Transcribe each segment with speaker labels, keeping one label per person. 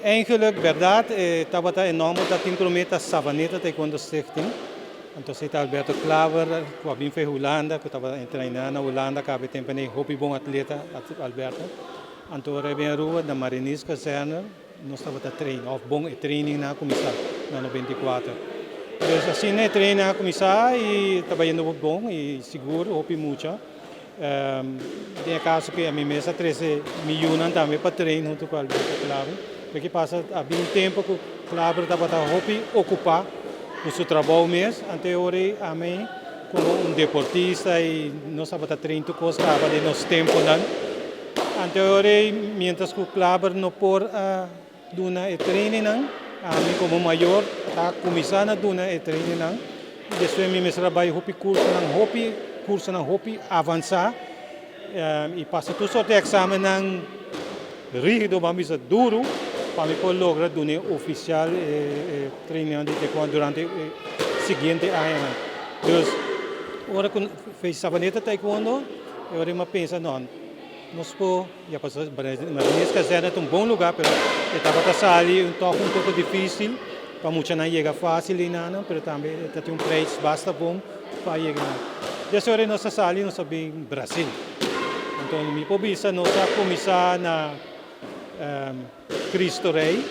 Speaker 1: Eigenlijk, berdad, e tabata e nomber ta tin prome ta Savaneta Taekwondo Stichting. Anto esey ta Alberto Klaver cu a bin for Hulanda, cu tabata entrena na Hulanda caba e tempo ey, hopi bon atleta Alberto. Anto ora e bin Aruba na Mariniers Kazerne nos tabata train, of bon e training nan a cuminsa na 94. Dus asina e training a cuminsa y ta bayendo bon y sigur hopi mucha. Den e kaso ku ami mes a trese mi yunan tambe pa train huntu ku Alberto Klaver. Lo ke pasa a bin un tempu ku Klaver tabata hopi okupá ku su trabou mes, anto e ora ei ami komo un deportista i nos tabata train tur kos kaba den nos tempunan. Anto e ora ei mientras ku Klaver no por a duna e trainingnan, ami komo mayor ta kuminsá na duna e trainingnan i despues mi mester a bai hopi kursonan, hopi kursonan hopi avansá i pasa tur sorti eksamennan rígido, ban bisa duru, pa mi por logra duna e ofisial e trainingnan di taekwondo durante e siguiente añanan. Dus ora ku Savaneta Taekwondo e ora mi a pensa no, nos por. Ya pasobra Mariniers Kazerne ta un bon lugar pero e tabata sali un tok un poko dificil pa muchanan yega facil einanan pero tambe e ta tin un prijs basta bon pa yega einan. Des ora nos a sali nos a bin Brasil. Anto mi por bisa nos a cuminsa na Cristo Rey,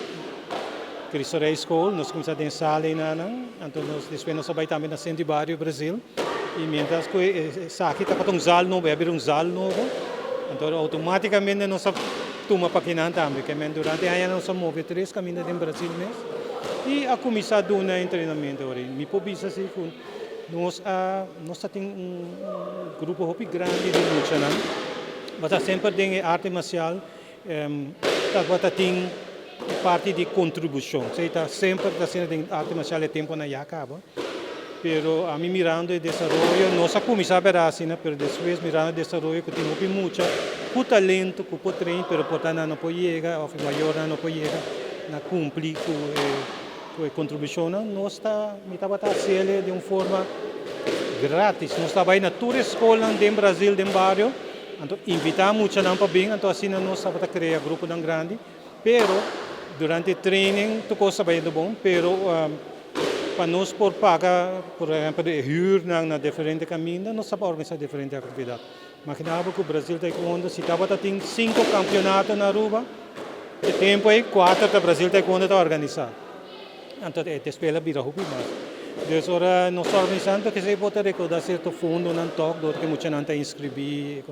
Speaker 1: Cristo Rey School, nos cuminsa den sala einanan anto nos despues nos a bay tambe na Centro di Bario Brasil. Y mientras cu esaki tabata un zaal nobo, e a bira un zaal nobo, anto automaticamente nos a tuma pa kinan tambe. Ke men durante e añanan nos a move tres caminda den Brasil mes y a cuminsa duna entrenamento. Ora mi por bisa si cu nos a nos ta tin un grupo hopi grandi di muchanan, basa semper den e arte marcial tabata tin e parti di contribucion. Esey ta semper ta asina den arte marcial e temponan ya caba. Pero ami mirando e desaroyo, nos a cuminsa bera asina, pero despues mirando e desaroyo cu tin hopi mucha cu talento cu por train, pero por ta nan no por yega of e mayornan no por yega na cumpli cu e cu e contribucionnan, nos ta, mi tabata haciele den un forma gratis. Nos ta bay na tur e scolnan den Brasil, den bario, anto invita muchanan pa bin, anto asina nos tabata crea gruponan grandi. Pero durante e training tur cos ta bayendo bon, pero pa nos por paga por ehempel e huurnan na diferente caminda nos ta organisa diferente actividad. Imagina bo cu Brasil Taekwondo si tabata tin cinco campeonato na Aruba e tempo ey cuater ta Brasil Taekwondo ta organisa. Anto e despues el a bira hopi mas. Dus ora nos ta organisando kesey bo ta recauda cierto fondonan tok dor cu muchanan ta inscribi.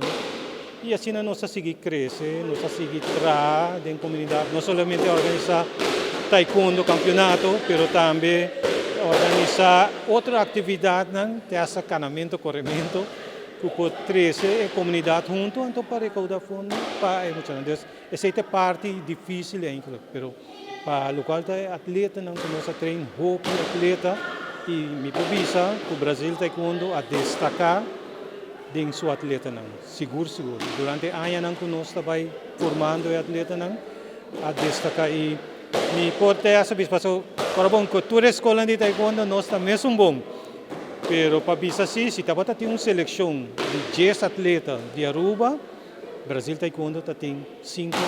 Speaker 1: Y asina nos ta sigui crece, nos ta sigui traha den comunidad, no solamente organisa taekwondo campeonato, pero tambe organisa otro actividadnan, te hasta canamento, coremento, cu por trece e comunidad hunto anto pa recauda fondo pa e muchanan. Dus esey ta e parti dificil eigenlijk, pero pa locual ta e atletanan cu nos a train, hopi atleta, y mi por bisa cu Brazil Taekwondo a destaca den su atletanan. Sigur sigur. Durante e añanan ku nos ta bai formando e atletanan a destaká i mi por te hasta bisa paso ora bon ku tur e skolnan di taekwondo nos ta mesun bon. Pero pa bisa si, si tabata tin un selekshon di dies atleta di Aruba, Brazil Taekwondo ta tin sinku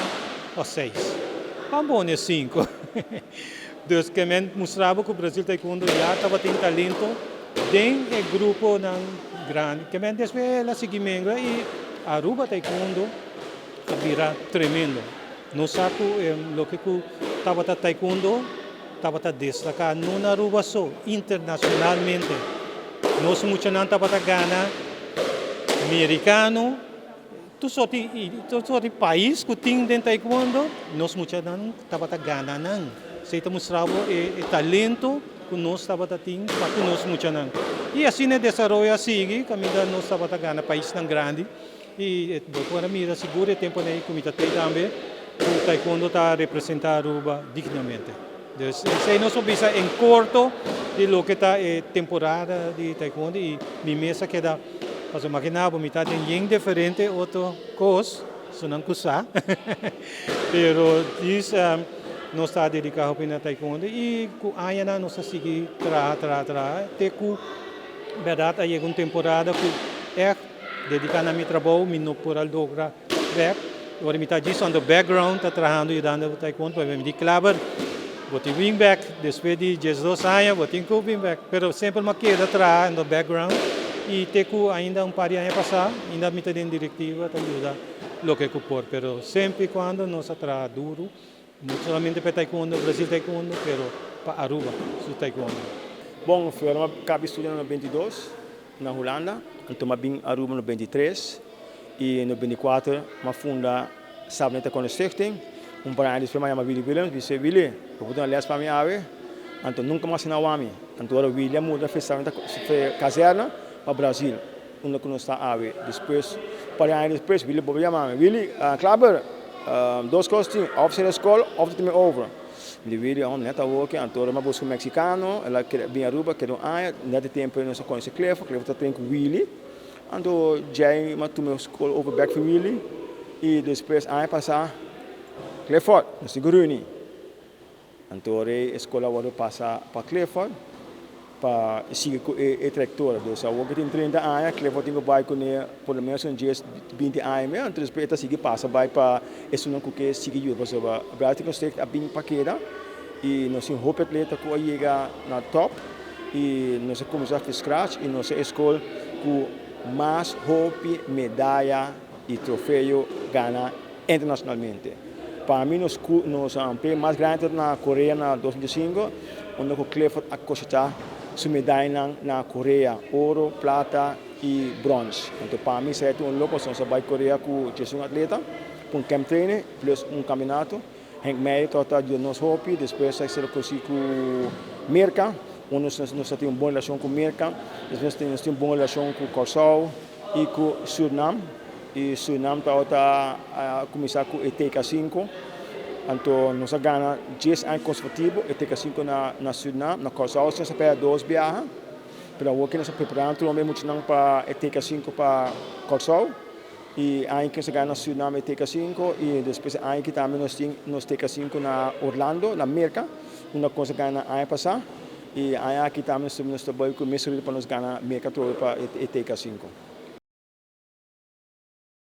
Speaker 1: o seis. Ban pone sinku. Dus ke men mustra bo ku Brazil Taekwondo ya tabatin talento den e gruponan grandi. Ke men despues el a sigui mengla i Aruba Taekwondo a bira tremendo. Nos sa ku loke ku tabata taekwondo tabata destaká no na Aruba so, internashonalmente. Nos muchanan tabata gana merikano, tur sorti tur sorti pais ku tin den taekwondo, nos muchanan tabata gana nan. Esei ta mustra bo e talento ku nos tabata tin pa ku nos muchanan. I asina e desaroyo a sigui kaminda nos tabata gana paisnan grandi. I bo por a mira sigur e temponan ei ku mi ta tei tambe ku taekwondo ta representá Aruba dignamente. Dus esei nos por bisa en korto di loke ta e temporada di taekwondo i mi mes a keda pasobra makina bo mi ta den yen diferente otro kos su nan ku sa pero dis nos ta dediká hopi na taekwondo i ku añanan nos ta sigui traha traha traha te ku bèrdat a yega un temporada ku ègt dediká na mi trabou mi no por a logra bèk. Ora mi ta djis on the background ta trahando yudando taekwondo pa mi di Klaber bo tin win bek despues di 12 aña bo tin ku win bek, pero semper mi a keda traha in the background i te ku ainda un par di aña pasá ainda mi ta den direktiva ta yuda loke ku por, pero semper i kuando nos a traha duru, no solamente pa e taekwondo, Brasil taekwondo, pero pa Aruba su taekwondo.
Speaker 2: Bon, Flor a caba studia na 92 na Hulanda, anto m'a bin Aruba na 93 y na 94 m'a funda Savaneta Taekwondo Stichting. Un par aña despues m'a yama Willy Willems, bis'é: "Willy, bo por duna les pa mi awe?" Anto nunca mas na wami. Anto ora Willy a muda for Savaneta kazerne pa Brasil, unda ku nos ta awe. Despues, par aña despues, Willy bolbe yama mi: "Willy, Klaber, dos kos tin, òf sera skol òf ta tuma over." Mi di: "Willy, oh, net awor ke." Anto ora m'a buska mexicano, el a bin Aruba, keda un aña, net e tempu nos a konosé Clifford, Clifford ta train ku Willy. Anto djei m'a tuma skol over bek for Willy i despues aña pasá, Clifford, nos tin ku reuni. Anto ora e skol a wòrdu pasa pa Clifford pa sigui ku e trayektoria. Dus awor ku tin 30 aña, Clifford tin ku bai kuné por lo menos un 10, 20 aña mes, anto despues e ta sigui pasa bai pa esunnan ku ke sigui yuda, pasobra Brazil Taekwondo Stichting a bin pa keda i nos tin hopi atleta ku a yega na top i nos a kuminsá for scratch i nos a e skol ku mas hopi medaya i trofeo gana internacionalmente. Pa mi nos premio mas grandi na Korea na 2005, unda ku Clifford a kosechá su medayanan na Korea, oro, plata i brons. Anto pa mi esei ta un logro, nos a bai Korea ku 11 atleta, pa un camp training plus un kampeonato. Henk Meijer tabata yuda nos hopi, despues a ser konosí ku Merka, unda nos a tin un bon relashon ku Merka, despues nos tin un bon relashon ku Kòrsou i ku Surinam. I Surinam tabata a kuminsá ku e TK5, anto nos a gana 10 aña konsekutivo e TK5 na Surinam. Na Kòrsou nos a pèrdè dos biaha, pero awor ku nos a prepará tur e muchanan pa e TK5 pa Kòrsou i aña ku nos a gana na Surinam e TK5 i despues aña aki tambe nos tin nos TK5 na Orlando, na Merka, unda ku nos a gana aña pasá i aña aki tambe nos ta bai ku mes pa nos gana Merka atrobe pa e TK5.